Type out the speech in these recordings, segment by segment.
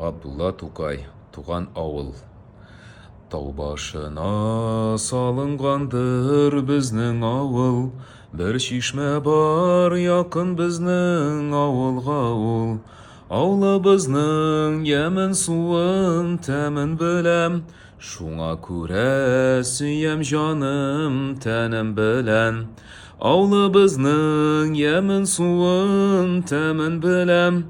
Габдулла Тукай, Туган авыл. Тау башына салынгандыр безнең авыл, Бер чишмә бар якын безнең авылга ул. Авылыбызның ямен, суын, тәмен беләм, Шуңа күрә сөям җаным, тәнем белән. Авылыбызның ямен, суын, тәмен беләм,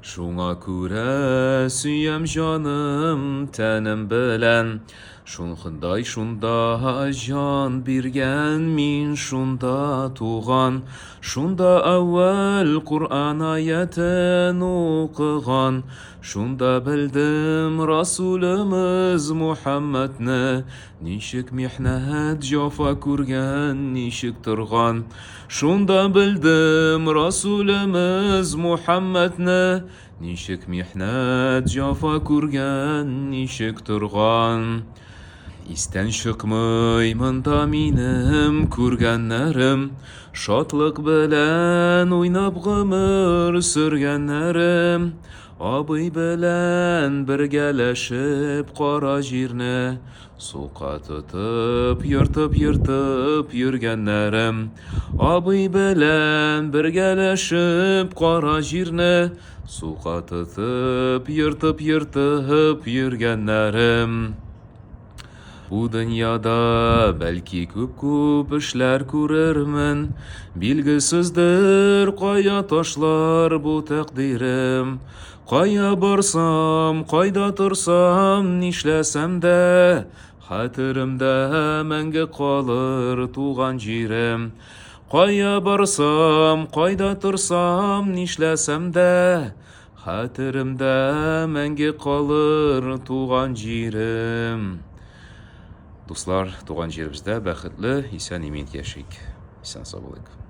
Шуңа күрә сөям җаным, тәнем белән. Шундай шунда җан биргән мин, шунда туган, Шунда әүвәл Коръән аятен укыган, Шунда белдем Расулымыз Мухәммәдне, Ничек михнәт, җафа күргән, ничек торган. Шунда белдем Расулымыз Мухәммәдне, Ничек михнәт, җафа күргән, ничек торган. Истән чыкмый монда минем күргәннәрем, Шатлык белән уйнап гомер сөргәннәрем. Абый белән бергәләшеп кара җирне Сука тотып, ертып-ертып йөргәннәрем. Абый белән бергәләшеп кара җирне Сука тотып, ертып-ертып йөргәннәрем. Бу дөньяда бәлки күп-күп эшләр күрермен, Билгесездер кая ташлар бу тәкъдирем. Кая барсам, кайда торсам, нишләсәм дә, Хәтеремдә мәңге калыр туган җирем. Кая барсам, кайда торсам, нишләсәм дә, Хәтеремдә мәңге калыр туган җирем. Дуслар, туган җиребездә бәхетле, исән-имин яшик. Исән-сау булыйк.